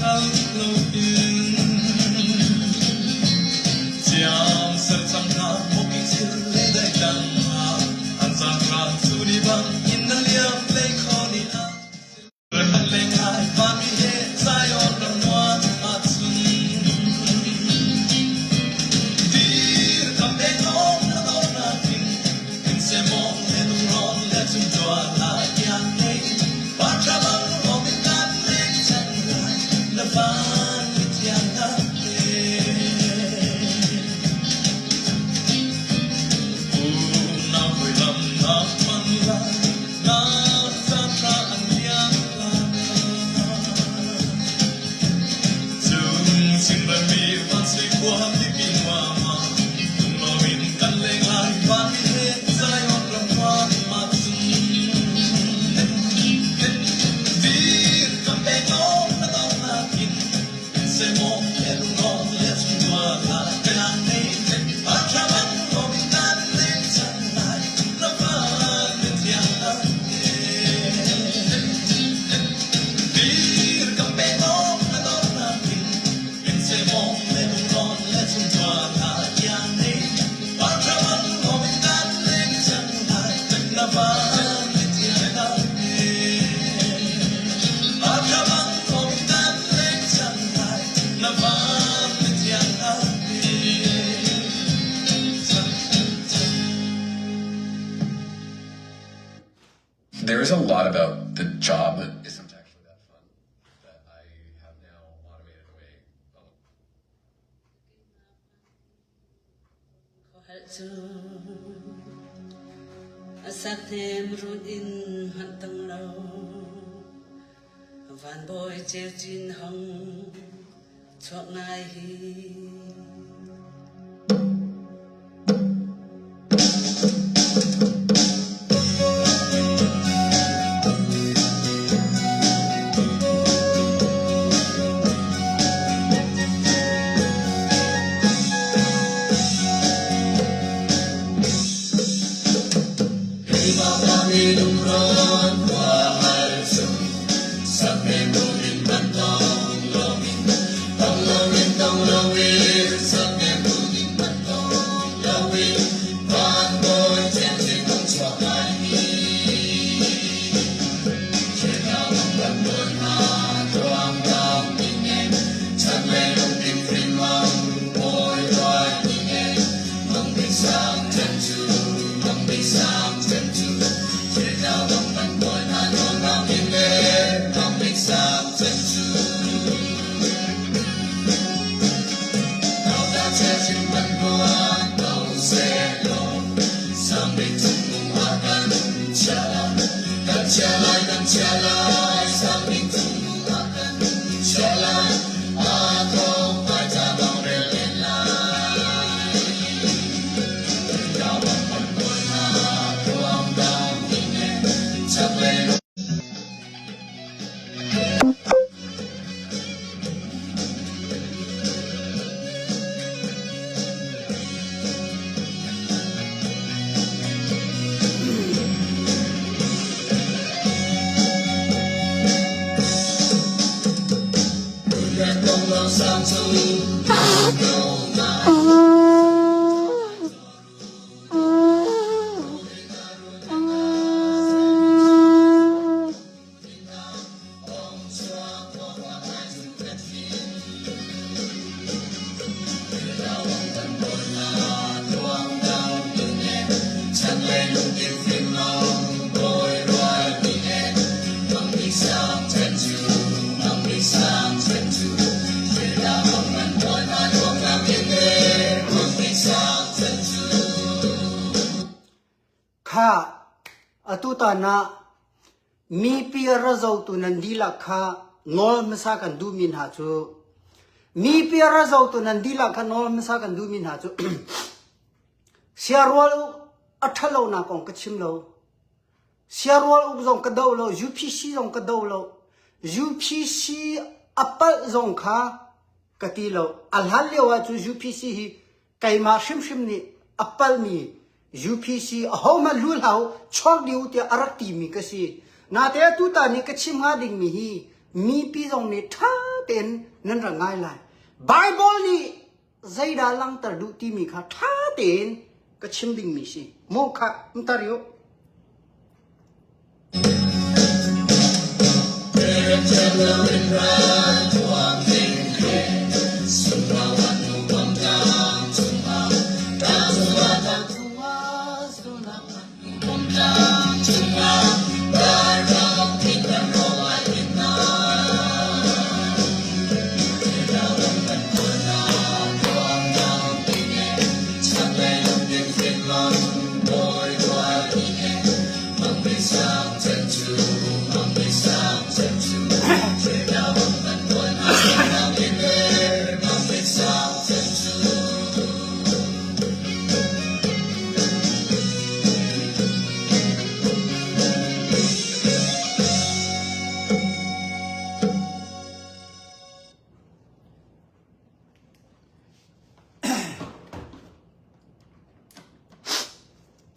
Hal loin Siam ser cang hna mawki thil le dai dang ah an zan hram cu ni bang in na liam lei kho ni ah han le ngai vanmi he Zion ram nuam ahcun dir kam te ngong na dor nakin in semong le lungron le cung tuan lai tiang nei Patra bang lawm in kan leng cang lai na van mithiang na te Unau hawi lam na hman lai na caan tha an liam lai Cung chingrami van sui khua lipi nuam ah lunglawm in kan leng lai vanmi he Zion ram nuam ah cun Dir kam pek lawng na dawtnak in in semaw le lunglawm le chungtuar lai ka nei Patra bang lawm in kan leng cang lai na van mithiang na Dir kam pek lawng na dawtnak in in semaw le lunglawm le chungtuar lai tiang nei Patra bang lawm in kan leng cang lai na van mithiang na Patra bang lawm in kan leng cang lai na van mithiang na There is a lot about the job that isn't actually that fun that I have now automated away. A sakhnem run in hmanh tang lo van bawi ceu cin hong chuak ngai hi. Kha atutan ah mipi a zotu nan dihlak kha nawl hmasa kan duhmi hna cu mipi a zotu nan dihlak kha nawl hmasa kan duhmi hna cu siarual a ṭhalonak kong ka chim lo. Siarual uk zong ka do lo, UPC zong ka do lo. UPC a palh zong kha ka ti lo. A hlan lio ah cu UPC hi keimah hrimhrim nih a palmi UPC ahohmanh lu hlah u, chuak dih u tiah a rak timi ka si. Nate tutan i ka chim hnga dingmi hi Mipi zong nih ṭha tein nan rak ngai lai. Bible nih zeidah langhter duh timi kha ṭha tein ka chim dingmi si. Mu kha um tar u.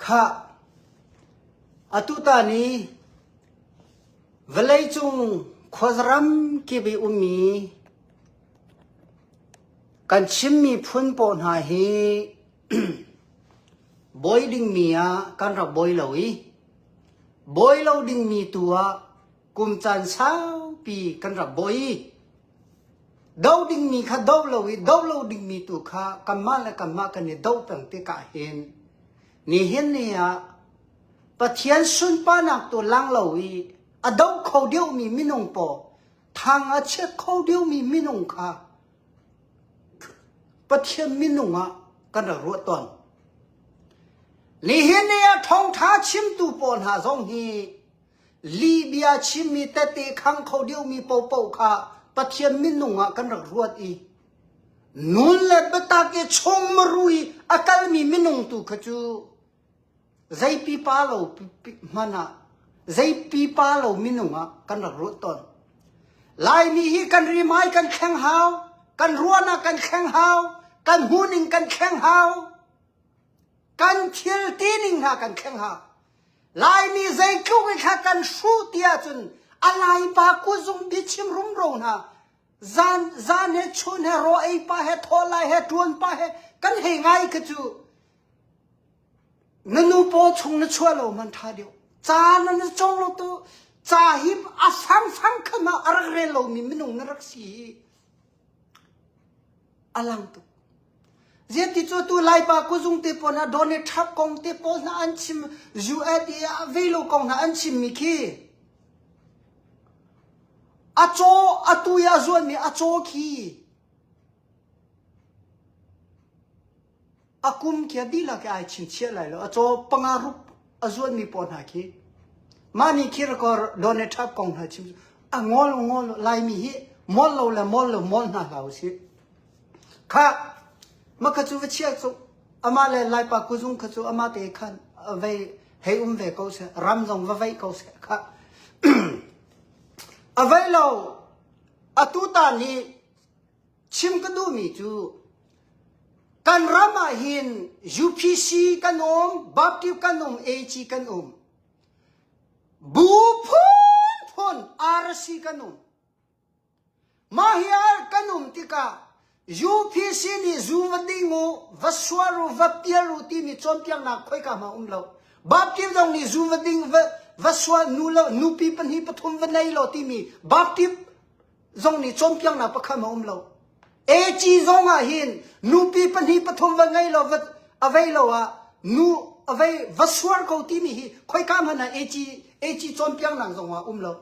Khah, atu ta ni vawleicung khuazaram kip i ummi Kan Chin miphun pawl hna hi bawi dingmi ah kan rak bawi lo i bawi lo dingmi tu ah kum caan saupi kan rak bawi i do dingmi kha do lo i do lo dingmi tu kha kanmah le kanmah kan i do peng tikah hin nihin ni ah Pathian sunparnak tu lang lo i a do kho deuhmi minung pawl Thang a chiat kho diomi minung kha Pathian minung ah kan rak ruah tawn. Nihin ni ah thawngtha chimtu pawl hna zong hi lihbia chimmi tette khang kho diomi popo kha Pathian minung ah kan rak ruat i nun le biatak i chung maru i a kalmi minung tu kha cu Zei pipa lo hmanh ah zei pipa lo minung ah kan rak ruat tawn. Laimi hi kan rimai kan thleng hau, kan ruahnak kan thleng hau, kan hmuhning kan thleng hau, kan thil tining hna kan thleng hau. Laimi zeitluk i kha kan hruh ti ahcun a laipa kuzung biachim rumro hna zan zan he chun he raw ei pa he thaw lai he ṭuan pa he kan hei ngai kha cu Na nu paw chung na chuah lo man ṭha deuh. Ca na na cawng lo tu ca hi a fangfang kha ma a rak rel lomi minung na rak si hi a lang tuk. Ziati cu tu Laipa kuzung te pawl hna Donald Trump kong te pawl hna an chim US i a velo kong hna an chimmi khi a caw atu i a zuanmi a caw khi A kum khi a dihlak i ai chingchiah lai lo. A caw panga rup a zuanmi pawl hna khi. Mah nih khi rakor Donald Trump kong hna chim a ngol ngol Laimi hi mol lo le mol lo mol hna hlah usih. Kha makha cu va chia cu amah le Laipa kuzung kha cu amah te khan vei hei um ve ko seh ram zong va veih ko seh kha a vei lo atu tan hi Chim ka duhmi cu kan ram ah hin UPC kan um, Baptist kan um, AG kan um. Bu phunphun RC kan um. Mah hi kan um tikah UPC nih zu va ding u, va sual u, va pial u timi cawnpiaknak khoika hmang um lo. Baptist zong nih zu va ding, va, va sual, nu lo, nupi pahnih pathum va nei lo timi Baptist zong nih cawnpiaknak pakhat a um lo. AG zong ah hin nupi pahnih pathum va ngei lo va a vei lo ah nu a vei va suar ko timi hi khoika hmanh ah AG AG cawnpiaknak zong ah um lo.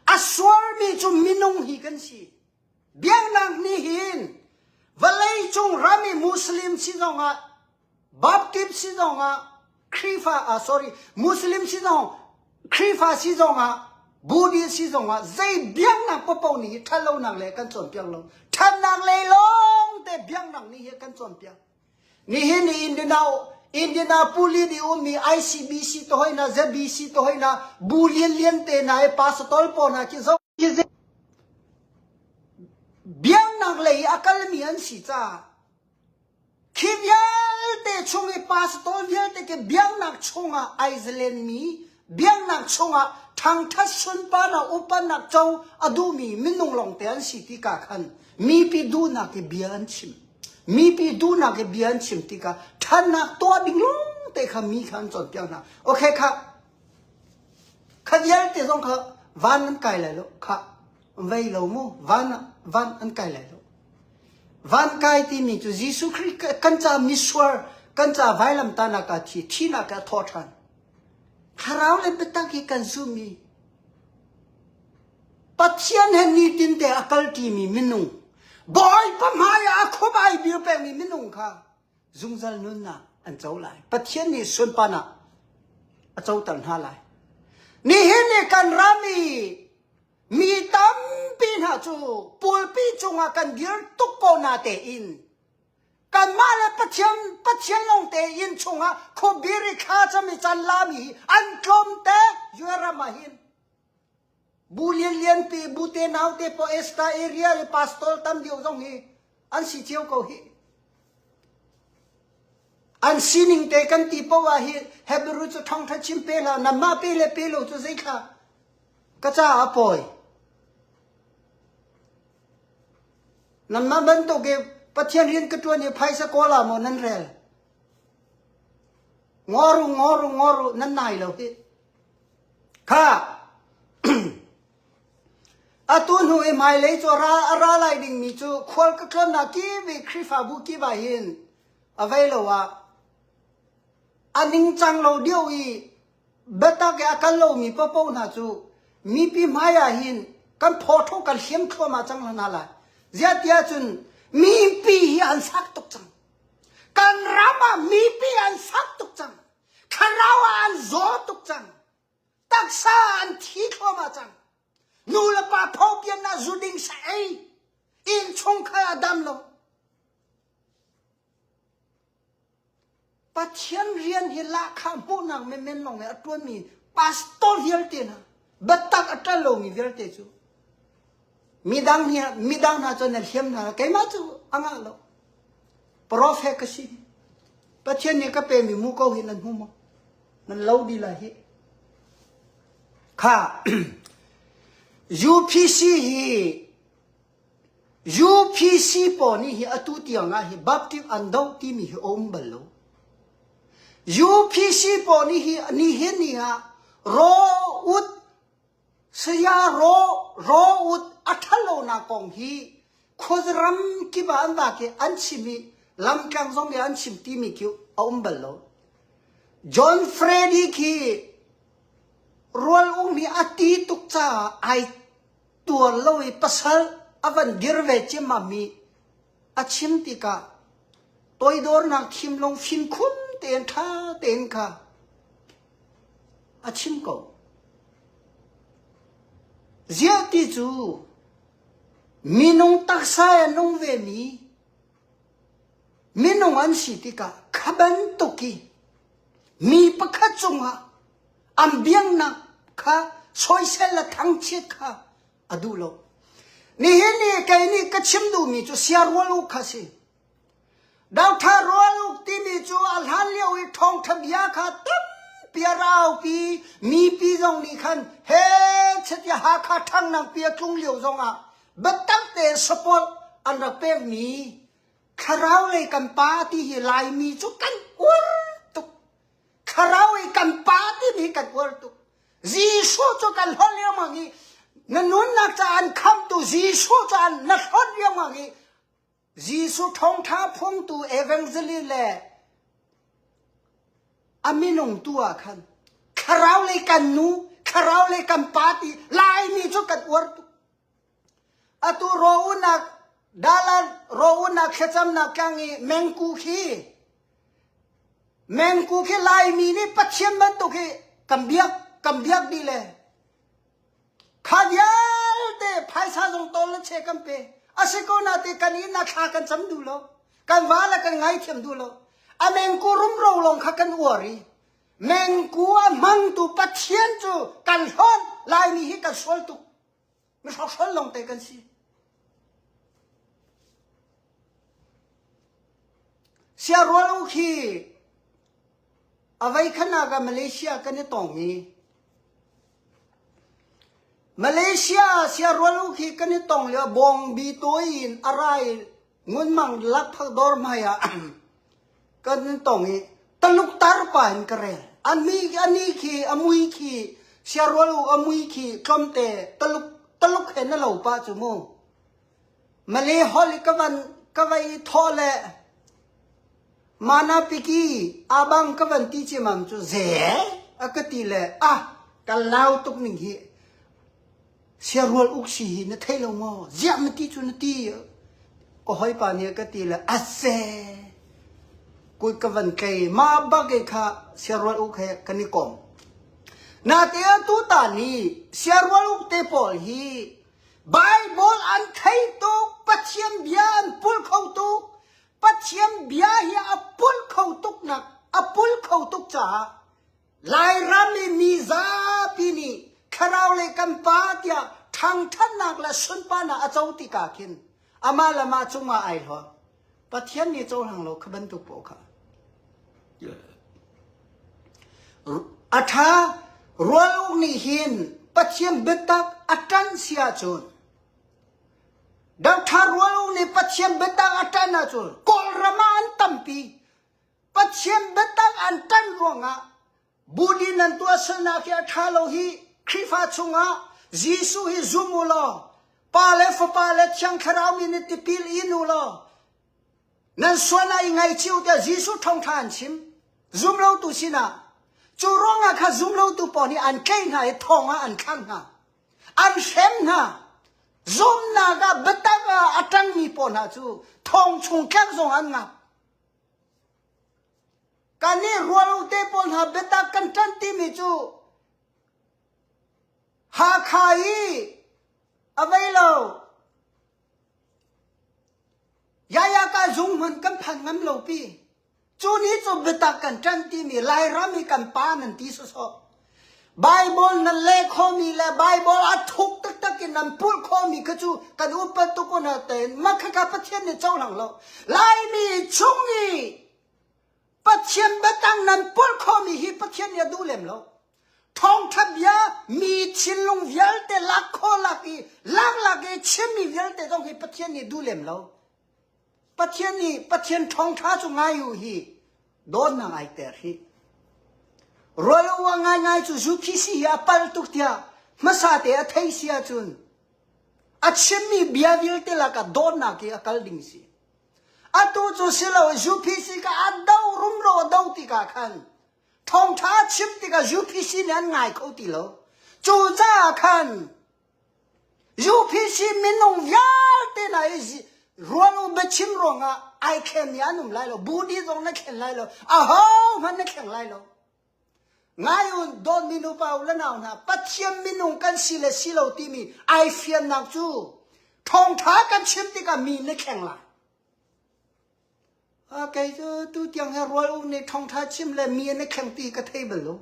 A suarmi cu minung hi kan si. Biaknak nih hin vawlei cung ram i Muslim si zong ah Baptist si zongah Khrihfa ah sorry Muslim si zong Khrihfa si zongah Buddhist si zongah zei biaknak paohpaoh nih hi ṭhatlonak le kan cawnpiak lo. Ṭhatnak lei lawng te biaknak nih hi kan cawnpiak. Nihin ni Indiana Indianapolis i ummi ICBC te hoi na ZBC te hoi na bu lianlian te na i pastor pawl hna khi zo biaknak lei i a kalmi an si caah Khi vialte chung i pastor vialte khi biaknak chungah ai zalenmi, biaknak chungah ṭha. Thangthat sunparnak upannak co a duhmi minung lawngte an si tikah khan mipi duhnak i bia an chim. Mipi duhnak i bia an chim tikah ṭhatnak tuah ding lawngte kha mi kha an cawnpiak hna. Okay kha kha vialte zong kha van an kai lai lo kha vei lo mu van van an kai lai lo. Van kai timi cu Jesuh Khrih kan ca misual kan ca vailamtahnak ah thi thinak ah thawh ṭhan. Thlarau le biatak hi kan zummi Pathian he nitin te a kalṭimi minung Bawipa hmai ah a khuabai bir pengmi minung kha zungzal nunnak an co lai. Pathian nih sunparnak a coter hna lai. Nihin ni kan ram i mi tampi hna cu pulpi cungah kan dir tuk ko na tein Kanmah le Pathian Pathian lawngte inn chungah khuabir i thla cam i can lami hi an tlawmte US ram ah hin. Bu lianlian pi, bu te nau te po esta area le pastor tam deuh zong hi an si cio ko hi. An sining te kan ti poah ah hi Hebrew cu thawngtha chim pe hlah nanmah pe le pe lo cu zei thla ka caah a pawi. Nanmah bantuk i Pathian rian ka ṭuan i phaisa kawl ah maw nan rel? Ngor u, ngor u, ngor u, nan nai lo hih. Kha! Atu hnu i hmailei cu ra a ra lai dingmi cu khual ka tlawnnak kip i Khrihfabu kip ah hin a vei lo ah a ningcang lo deuh i Biatak i a kal lomi paohpaoh hna cu mipi hmai ah hin kan phawṭho kan hliam thluahmah cang hna lai. Ziah tiah cun mipi hi an fak tuk cang. Kan ram ah mipi an fak tuk cang. Thlarau ah an zaw tuk cang. Taksa ah an thi thluahmah cang. Nu le pa phopian ah zu ding sa ei. Innchungkhar a dam lo. Pathian rian hi lahkhah hmuhnak menmen lawng i a ṭuanmi pastor vialte hna, biatak a ṭan lomi vialte cu midang hi midang hna cu na hliam hna keimah cu a ngah lo. Prophet ka si. Pathian nih ka pemi mu ko hi nan hmu maw? Nan lo dih lai hih. Kha UPC hi UPC pawl nih hi atu tiang ah hi Baptist an doh timi hi a um bal lo. UPC pawl nih hi nihin ni ah raw-ut saya raw raw-ut a ṭhatlonak kong hi khuazaram kip ah an vak i an chim i lamtlang zong nih an chim timi khi a um bal lo. John Freddy khi rual um hi a ti tuk caah ai tuar lo i pasal a van dir ve ciammam i a chim tikah toidornak thinlung fimkhun tein ṭha tein kha a chim ko. Ziah ti cu minung taksa a nung vemi minung an si tikah kha bantuk i mi pakhat cungah An biaknak kha soisel le thangchiat kha a duh lo. Nihin i kei nih ka chim duhmi cu siarual uk kha si. Doctor Rual Uk timi cu a hlan lio i thawngṭha bia kha tampi a raupi mipi zong nih khan he chatia Hakha ṭhangnak pi a tlung lio zongah biatak tein support an rak pekmi thlarau lei kan pa ti hi Laimi cu kan uar tuk. Thlarau i kan pa timi kan uar tuk. Jesuh cu kan hlawt riangmang i na nunnak caah an khamhtu Jesuh caah na hlawt riangmang i Jesuh thawngṭha phungtu evangelist le a minung tu ah khan thlarau lei kan nu thlarau lei kan pa ti Laimi cu kan uar tuk. Atu rawunak dalan rawunak thlacamnak tlang i mengku khi mengku khi Laimi nih Pathian bantuk hi kan biak kan biak dih le kha vialte phaisa zong tawl le che kan pe a si ko na te kan inn ah thla kan cam duh lo kan va le kan ngaithiam duh lo a mengku rumro lawng kha kan uar i mengku a hmangtu Pathian cu kan hlawt Laimi hi kan sual tuk Mihrokhrawl lawngte kan si. Siarual u khi a vei khanak ah Malaysia kan i tong i. Malaysia siarual u khi kan i tong lio bawngbi tawi in a rai ngunmang lakphak dawr hmai ah kan in tong i taluk tar pa in ka rel. Ani ani khi a mui khi siarual u a mui khi tlawmte taluk taluk he na lo pa cu mu. Malay holh i ka van ka vai i thawh le mana piki abang ka van ti ciamam cu ze a ka ti le ah ka lau tuk ning hi siarual uk si hi na thei lo maw ziah ma ti cu na ti ka hawipa nih a ka ti le a se kut ka van tlei ma bak e kha siarual uk he kan i kom na te atu ta ni siarual uk te pawl hi Bible an thei tuk, Pathian bia an pul kho tuk. Pathian bia hi a pul kho tuk nak, a pul kho tuk caah Lairam i mi zapi nih thlarau le kan pa tiah ṭhangṭhannak le sunparnak a co tikah khin amah le mah cungah ai hlawt. Pathian nih cohlang lo kha bantuk paoh kha. A ṭha rual uk nih hin Pathian biatak a ṭanh si ahcun Doctor Rual Uk nih Pathian biatak a ṭanh ahcun Kawlram ah an tampi. Pathian biatak an ṭanh ruangah Budi nan tuahsernak hi a ṭha lo hi Khrihfa chungah Jesuh hi zum u law Pa le Fapa le Thiang Thlarau min in tipil in u law nan sual ah i ngaihchih u tiah Jesuh thawngṭha an chim. Zumlotu sinah cu ruangah kha zumlotu pawl nih an tlaih hna i thong ah an thlak hna. An hrem hna. Zumnak ah biatak ah a ṭangmi pawl hna cu thong chung tlak zong an ngap. Kan nih rual te pawl hna biatak kan ṭanh timi cu Hakha i a vei lo. Yayaka zung hmanh kan phan ngam lo pi. Cu ni cu biatak kan ṭanh timi Lairam i kan pa nan ti sawsawh. Bible nan leh khomi le Bible a thuk taktak in nan pulh khomi kha cu kan upat tuk ko na tein mah khakha Pathian nih cohlang lo. Laimi chung i Pathian biatang nan pulh khomi hi Pathian nih a duh lem lo. Thawngṭha bia mi thinlung vialte lak khawh lak i lak lak i chimmi vialte zong hi Pathian nih duh lem lo. Pathian nih Pathian ṭhawngṭha cu ngai u hi dawtnak ai ter hi. Rual ua ngaingai cu UPC hi a pal tuk tiah hmasa te a thei si ahcun a chimmi bia vialte lakah dawtnak hi a kal ding si. Atu cu si lo UPC ka a do rumro a do tikah khan thawngṭha a chim tikah UPC nih an ngai kho ti lo. Cucaah khan UPC minung vialte hna i rual u biachim ruangah ai thlenmi an um lai lo. Budi zong na thlen lai lo. Ahohmanh na thleng lai lo. Ngai u dawtmi nupa u le nau hna Pathian minung kan si le si lo timi ai fiannak cu thawngṭha kan chim tikah mi na thleng lai. Kei cu tu tiang hi rual u nih thawngṭha chim le mi an i thleng ti ka thei bal lo.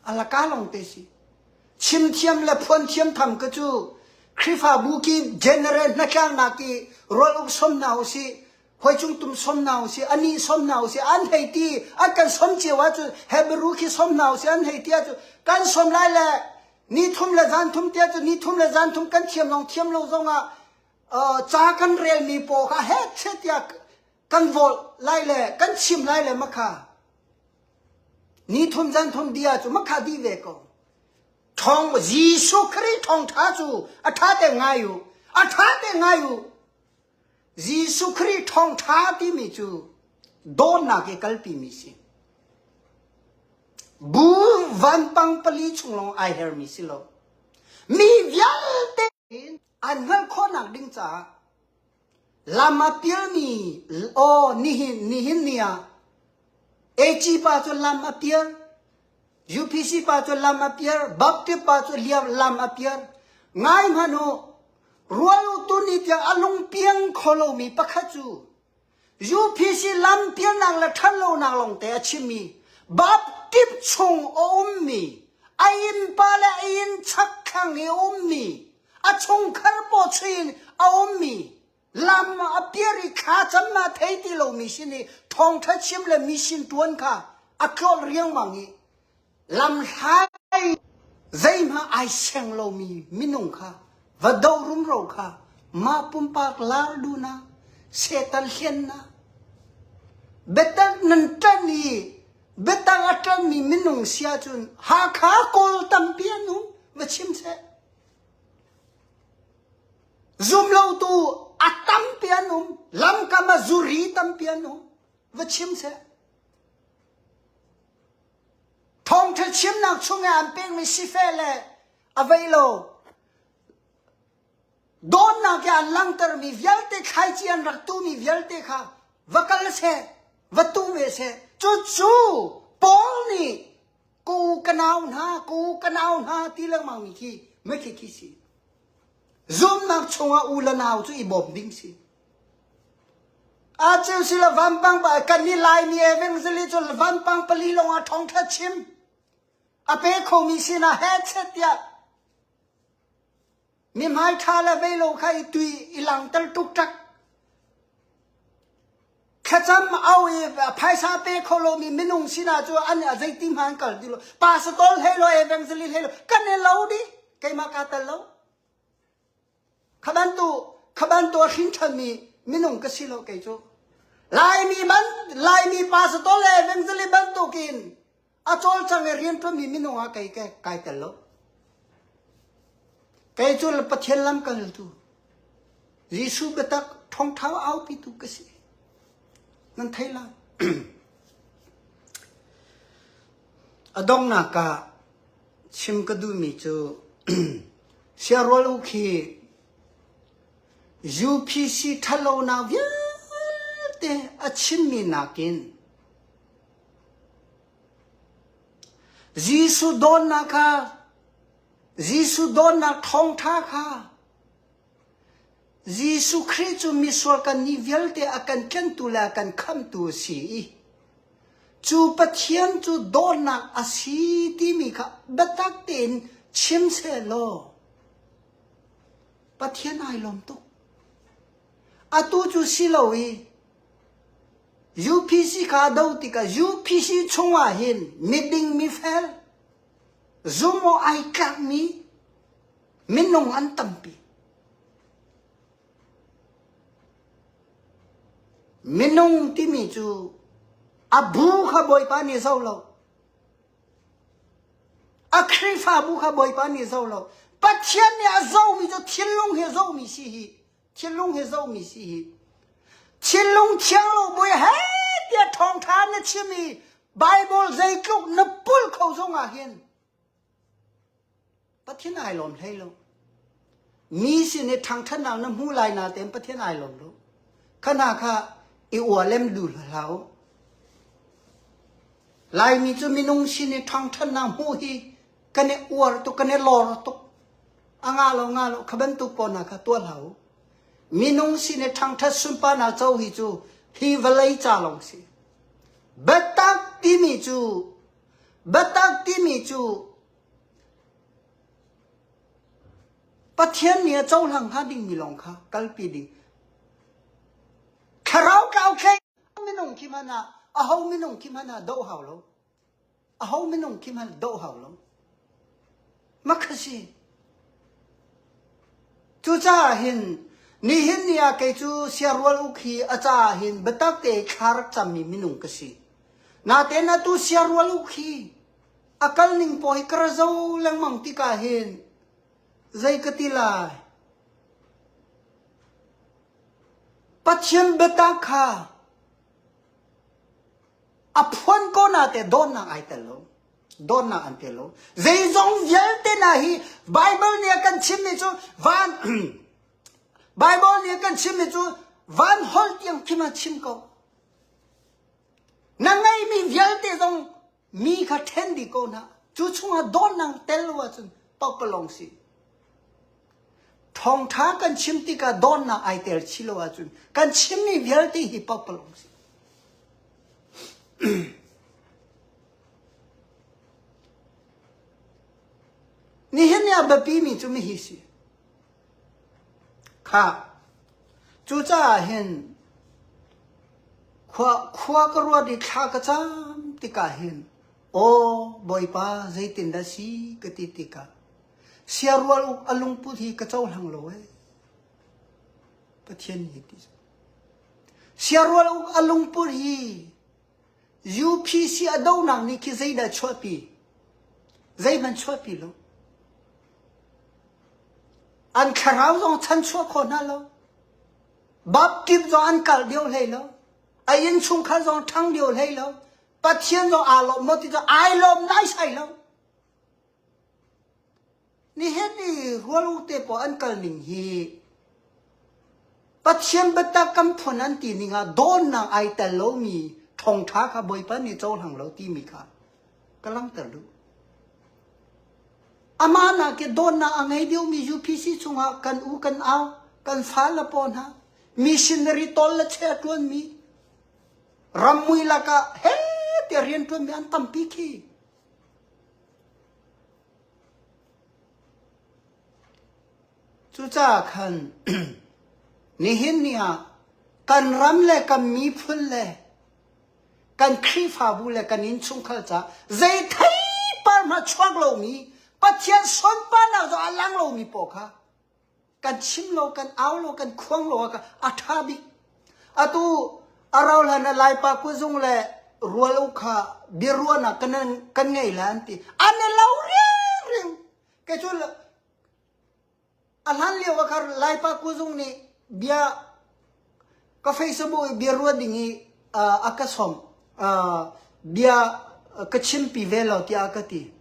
Alaka lawng te si. Chim thiam le phuan thiam tham ka cu Khrihfabu ki general hnatlaknak i rual uk som hna usih, hoi tum som hna usih, anih som hna usih, an hei ti, an kan som cio ahcun Hebrew khi som hna usih, an hei ti ahcun kan som lai le ni thum le zan thum ti ahcun ni thum le zan thum kan thiam long thiam lo zongah ca kan relmi paw kha het chet tiah kan vawlh lai le kan chim lai le makha ni thum zan thum dia cu makha di ve ko thong Jesuh Khrih thawngtha cu a tha te ngai u a tha te ngai u Jesuh Khrih thawngtha timi cu dawtnak i kalpi mi si bu vanpang pali chung lawng ai hermi si lo mi vialte An hngalh khawhnak ding caah lam a pialmi aw nihin nihin ni ah AG pa cu lam a pial UPC pa cu lam a pial Baptist pa cu liam lam a pial ngai hmanh u rual u tuni tiang a lungpiang kho lomi pakhat cu UPC lampialnak le ṭhatlonak lawngte a chimmi Baptist chung a ummi a innpa le a inn chakthlang i a ummi a chungkhar paw in a ummi lam a piar i thlacam a thei ti lomi sin i thawngṭha chim le mission ṭuan kha a tlolh riangmang i lamhlai. Zeihmah ai seng lomi minung kha va do rumro kha mah pumpak lar duhnak, Satan hliannak, biatak nan ṭanh i biatak a ṭanhmi minung si ahcun Hakha Kawl tampi an um, va chim seh. Zumlotu a tampi an um, lamkam ah zuri tampi an um, va chim seh. Thawngṭha chimnak chungah an pekmi sifeh le a vei lo dawtnak i an langhtermi vialte thlaici an rak tuhmi vialte kha va kal seh, va tuh ve seh. Cucu Paul nih ka u ka nau hna, ka u ka nau hna ti lengmang mi khi mei khi si. Zumnak chungah u le nau cu i bawm ding si. A ceu si lo vampang pa kan i Laimi evangelist cu vampang pali lawng ah ṭhawngṭha chim. A pe khomi sinah hechet tiah mi hmai ṭha le vei lo kha i tui i langter tuk ṭak. Thlacam au i phaisa pe kho lomi minung sinah cu an zeiti hmanh an kal ti lo. Pastor hlei lo evangelist hlei lo kan i lo dih. Keimah kaa tel lo. Kha bantuk kha bantuk a hrin ṭhanmi minung ka si lo kei cu. Laimi ban Laimi pastor le evangelist bantukin a cawlcang i rianṭuanmi minung ah kei ke kai tel lo. Kei cu Pathian lamkaltu Jesuh biatak ṭhawngṭha aupitu ka si. Nan thei lai. A donghnak ah chim ka duhmi cu siarual u khi UPC ṭhatlonak vialte a chimmi nakin Jesuh dawtnak kha Jesuh dawtnak thawngṭha kha Jesuh Khrih cu misual kannih vialte a kan tlentu le a kan khamhtu a si i cu Pathian cu dawtnak a si timi kha biatak tein chim sehlaw Pathian ai lawm tuk. Atu cu si lo i UPC kha do tikah UPC chungah hin miding mifel zumh ai tlakmi Minung an tampi. Minung timi cu a bu kha Bawipa nih zo lo. A Khrihfabu kha Bawipa nih zo lo. Pathian nih a zomi cu thinlung he zomi si hi. Thinlung he zomi si hi. Thinlung thiang lo bui he tiah thawngtha na chim i Bible zeitluk na pul kho zong ah hin Pathian ai lawm hlei lo. Mi sin i ṭhangṭhatnak na hmu lai natein Pathian ai lawm lo. Kha hna kha i ualem lu hlah u. Laimi cu minung sin i ṭhangṭhatnak hmuh hi kan i uar tuk, kan i lor tuk. A nga lo nga lo kha bantuk pawl hna kha tuah hlah u. Minung sin i ṭhangṭhat sunparnak co hi cu hi vawlei ca lawng si. Biatak timi cu Biatak timi cu Pathian nih a cohlang hnga dingmi lawng kha kalpi ding. Thlarau tlau thleng minung khi hmanh ah aho minung khi hmanh ah doh hau lo. Aho minung khi hmanh doh hau lo. Makhasi. Cucaah hin nihin ni ah kei cu siarual uk hi a caah hin biatak te thla rak cammi minung ka si. Natein atu siarual uk hi a kal ning pawl hi ka ra zo lengmang tikah hin zei ka ti lai? Pathian biatak kha a phuan ko nate dawtnak ai tel lo. Dawtnak an tel lo. Zeizong vialte na hi Bible nih a kan chimmi cu van Bible nih a kan chimmi cu van holh tiang khi ma chim ko. Na ngeihmi vialte zong mi kha ṭhen dih ko hna. Cu chungah dawtnak tel lo ahcun pakpalawng si. Thawngṭha kan chim tikah dawtnak ai tel chih lo ahcun kan chimmi vialte hi pakpalawng si. Nihin ni a biapimi cu mihi si. Khah! Cucaah hin khua, khua ka ruat i thla ka cam tikah hin Aw Bawipa zeitindah si ka ti tikah siarual uk a lungput hi ka cohlang lo ee. Pathian nih ti. Siarual uk a lungput hi UPC a donak nih khi zeidah chuahpi? Zeihmanh chuahpi lo. An thlarau zong chanchuah khawh hna lo. Baptist zong an kal deuh hlei lo. A innchungkhar zong ṭhang deuh hlei lo. Pathian zong aa lawm maw ti cu ai lawm naisai lo. Nihin i rual u te pawl an kal ning hi Pathian biatak kan phun an ti ning ah dawnnak ai tel lomi thawngṭha kha Bawipa nih cohlang lo timi kha ka langhter duh. Amah nak i dawtnak a ngei deuhmi UPC chungah kan u kan au, kan fa le paw hna, missionary tawl le che a ṭuanmi, rammui lakah he tiah rian ṭuanmi an tampi khi. Cucaah khan nihin ni ah kan ram le kan miphun le kan Khrihfabu le kan innchungkhar caah zei theipar hmanh chuak lomi Pathian sunparnak zong a lang lomi pawl kha kan chim lo kan au lo kan khuang lo ah a ṭha bik. Atu a rau hlan ah Laipa kuzung le rual u kha biaruahnak kan kan ngei la an ti. An i lo ringring. Kei cu A hlan lio ah khan Laipa kuzung nih bia ka Facebook i bia ruat ding i a ka sawm. Bia ka chimpi ve lo tiah a ka ti.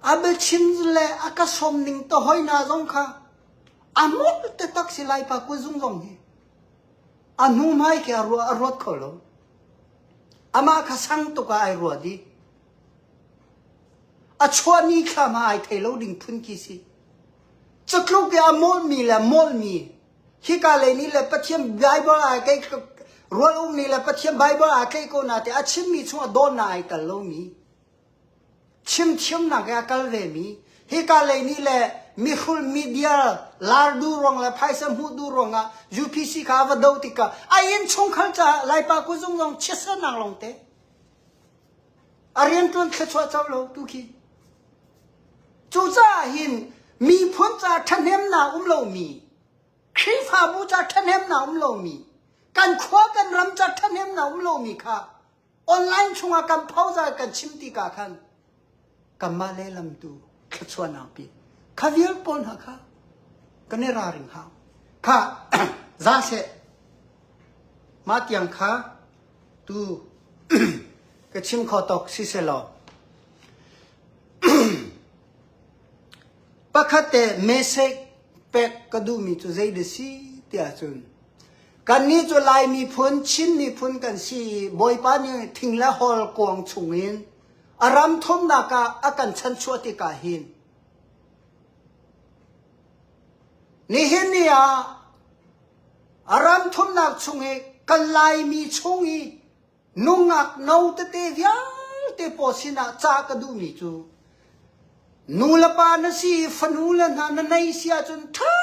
A biachim le a ka sawm ning te hoi hna zong kha a molh taktak si Laipa kuzung zong hi. A hnu hmai khi a ruah a ruat kho lo. Amah kha sang tuk ah ai ruat i A chuah ni thlam ah ai thei lo ding phun khi si. Cutluk i a mawlhmi le mawlhmi hika lei nih le Pathian Bible ai kei rual um nih le Pathian Bible aa tlaih ko na te a chimmi chungah dawtnak ai tel lomi chim thiamnak he a kal vemi hika lei nih le mihrul media lar duh ruang le phaisa hmuh duh ruangah UPC kha a va do tikah a inn chungkhar caah Laipa kuzung zong chiatsernak lawng te A rianṭuan thluachuah co lo tu khi. Cucaah hin miphun ca ṭhahnemnak um lomi, Khrihfabu ca ṭhahnemnak um lomi, kan khua kan ram ca ṭhahnemnak um lomi kha online chungah kan phozar kan chim tikah khan kanmah lehlam tu thluachuahnak pi kha vial pawl hna kha kan i ralring hau. Kha za seh mah tiang kha tu ka chim kho tawk si selaw pakhat te message pek ka duhmi cu zei dah si tiah cun kannih cu Lai miphun Chin miphun kan si i Bawipa nih thing le hawl kuang chungin a ram thumnak ah a kan chanchuah tikah hin nihin ni ah A ram thumnak chung i kan Laimi chung i nungak no tete vialte pawl sinah ca ka duhmi cu nu le pa na si i fanu le hna na nei si ahcun ṭha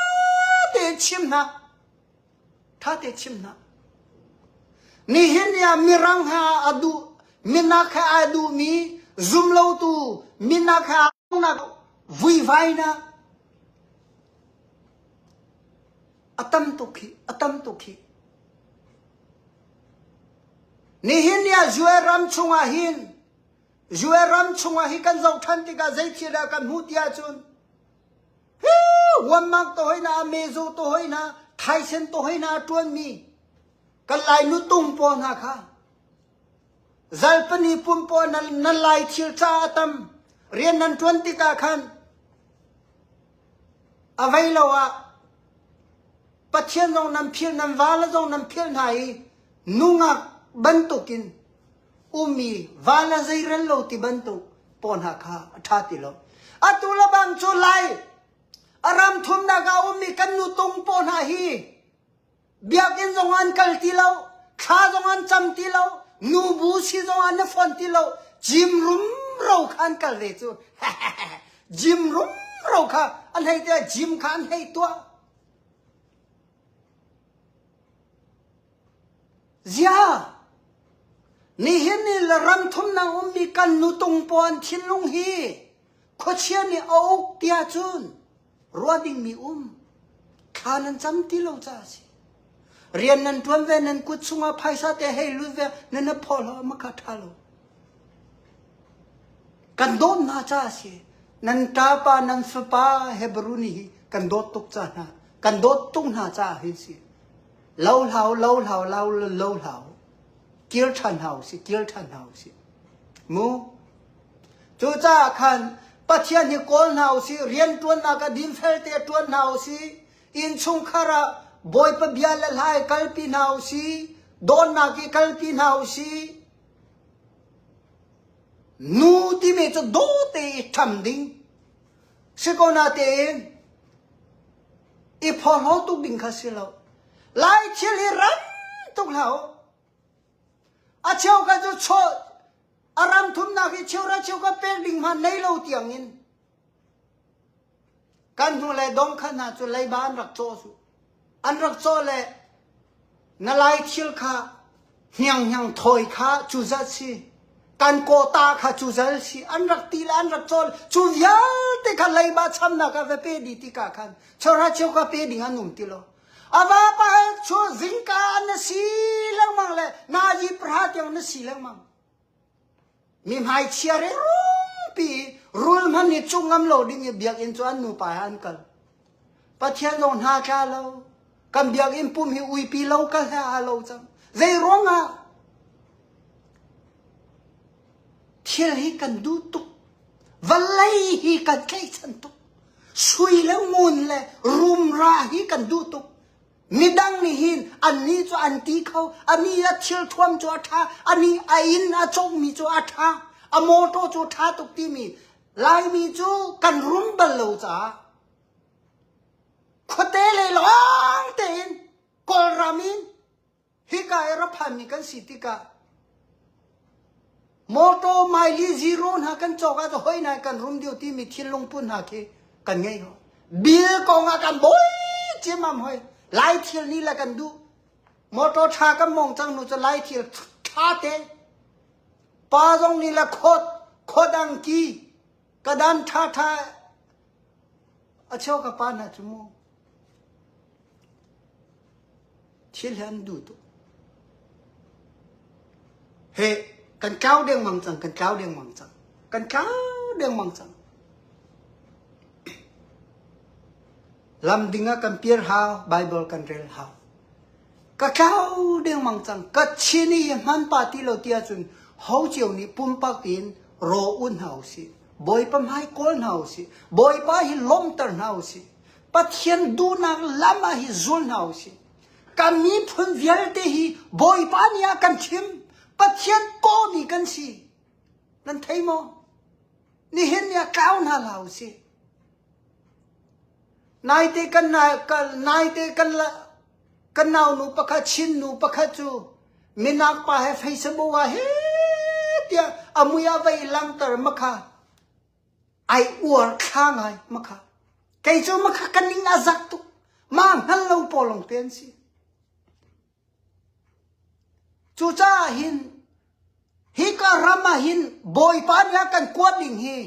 tein chim hna. Ṭha tein chim hna. Nihin ni ah mirang he a duh minak he aa duhmi zumlotu minak he aa vuivainak A tam tuk hi, a tam tuk hi. Nihin ni ah US ram chungah hin US ram chungah hi kan zoh ṭhan tikah zei thil dah kan hmuh ti ahcun Walmart to hoi na Amazon to hoi na Tyson to hoi na a ṭuanmi kan Lai nutung pawl hna kha zalpani pum pawl nan, nan Lai thil ca a tam rian nan ṭuan tikah khan A vei lo ah Pathian zong nan philh, nan vale zong nan philh hna i nungak bantukin ummi vale zeirel lo ti bantuk pawl hna kha a ṭha ti lo. Atu le bang cu lai a ram thumnak ah ummi kan nutung pawl hna hi Biakinn zong an kal ti lo, thla zong an cam ti lo, nubu si zong an i fon ti lo, gym rumro kha an kal ve cu. Gym rumro kha an hei tiah gym kha an hei tuah. Zia! Nihin ni le ram thumnak ummi kan nutung pawl an thinlung hi khuachia nih a uk tiah cun ruah dingmi um. Thla nan cam ti lo caah a si. Rian nan ṭuan ve, nan kut chungah phaisa te hei lut ve, nan i phawhlo ma kha ṭha lo. Kan dawt hna caah a si. Nan ṭapa, nan fapa Hebrew nih hi kan dawt tuk ca hna. Kan dawt tuk hna caah hin si. Lo hlau, lo hlau, lo, lo hlau. Kir ṭhan hna usih, kir ṭhan hna usih. Mu. Cucaah khan Pathian hi kawl hna usih, rianṭuannak ah dinfel te ṭuan hna usih, innchungkhar ah Bawipa bia le hla i kalpi hna usih, dawtnak i kalpi hna usih. Nu timi cu dawte i ṭham ding. Si ko natein i phorhlaw tuk ding kha si lo. Lai thil hi ram tuk hlah u. A cheu kha cu chaw a ram thumnak hi cheu ra cheu ka pek ding hmanh nei lo tiang in kan hnu le dong kha hna cu leiba an rak cawh cu an rak cawh le Na lai thil kha hnianghniang thawi kha cu zat si. Kan kawta kha cu zal si. An rak ti le an rak cawl. Cu vialte kha leiba chamnak ah va pe dih tikah khan chawhra cheu kha pe ding an um ti lo. A vapa cu zingka na si lengmang le nazi pahra tiang na si lengmang. Mi hmaichia re rumpi rul hmanh nih cu ngam lo ding i biakinn cu an nupa he an kal. Pathian zong hna tla lo. Kan biakinn pum hi uipi lo kal he aa lo cang. Zei ruangah? Thil hi kan duh tuk. Vawlei hi kan tlaihchan tuk. Sui le ngun le rumra hi kan duh tuk. Midang nih hin annih cu an ti kho, ami a thilthuam cu a ṭha, ani a inn a cawkmi cu a ṭha, a mawṭaw cu ṭha tuk timi Laimi cu kan rum bal lo caah khuate lei lawng tein Kawlram in hika i ra phanmi kan si tikah Motor maili zero hna kan cawk ah hoi hna kan rum deuh timi thinlung put hna khi kan ngei ho. Bill kong ah kan boi ciamam hoi. Lai thil ni le kan duh. Motor tha kan mong cang nu cu lai thil tha te. Pa zong ni le khot khot angki kadan tha tha a cheu ka pa hna cu mu. Thil hi an duh tuk. He kan tlau dengmang cang, kan tlau dengmang cang. Kan tlau dengmang cang. Lam ding ah kan piar hau, Bible kan rel hau. Ka tlau dengmang cang. Ka chin i hman pa ti lo ti ahcun ho cio nih pumpak in raw un hna usih. Bawipa hmai kawl hna usih. Bawipa hi lawmter hna usih. Pathian duhnak lam ah hi zul hna usih. Kan miphun vialte hi Bawipa nih a kan chim. Pathian kawhmi kan si. Nan thei maw? Nihin ni ah tlau hna hlah usih. Naite kan naite kan kan nau nu pakhat Chin nu pakhat cu minak pa he Facebook ah he tiah a mui a vei langter makha Ai uar thla ngai makha. Kei cu makha ka ning a zak tuk. Ma hngal lo pawl lawng te an si. Cucaah hin hika ram ah hin Bawipa nih a kan kuat ding hi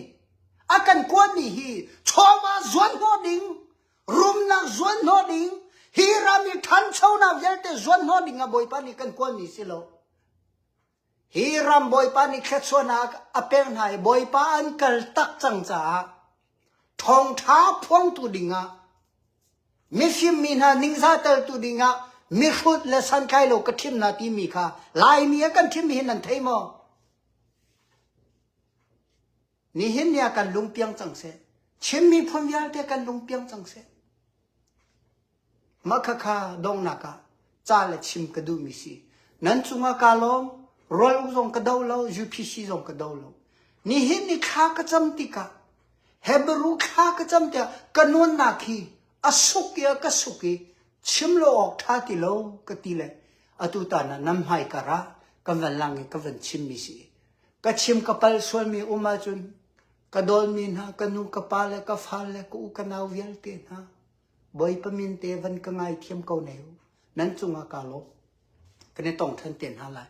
a kan kuatmi hi chawva zuan hnawh ding rumnak zuan hnawh ding hi ram i ṭhanchonak vialte zuan hnawh ding ah Bawipa nih kan kuatmi si lo. Hi ram Bawipa nih thluachuahnak a pek hna i Bawipa an kal tak cang caah thawngṭha phuangtu dingah mifim mi hna ningzahtertu dingah mihrut le santlailo ka thim hna timi kha Laimi a kan thimmi hi nan thei maw? Nihin ni ah kan lungpiang cang seh. Chin miphun vialte kan lungpiang cang seh. Mah khakha donghnak ah ca le chim ka duhmi si. Nan cungah kaa lawm, rual uk zong ka do lo, UPC zong ka do lo. Nihin ni thla ka cam tikah Hebrew thla ka cam tiah ka nuannak hi a suk i a ka suk i chim lo awk ṭha ti lo ka ti le atu tan ah nan hmai kar ah ka van lang i ka van chimmi si. Ka chim ka pal sualmi um ahcun ka dawtmi hna, ka nu ka pa le ka fale ka u ka nau vialte hna Bawipa min te van ka ngaithiam ko ne u. Nan cungah kaa lawm. Kan i tong ṭhan te hna lai.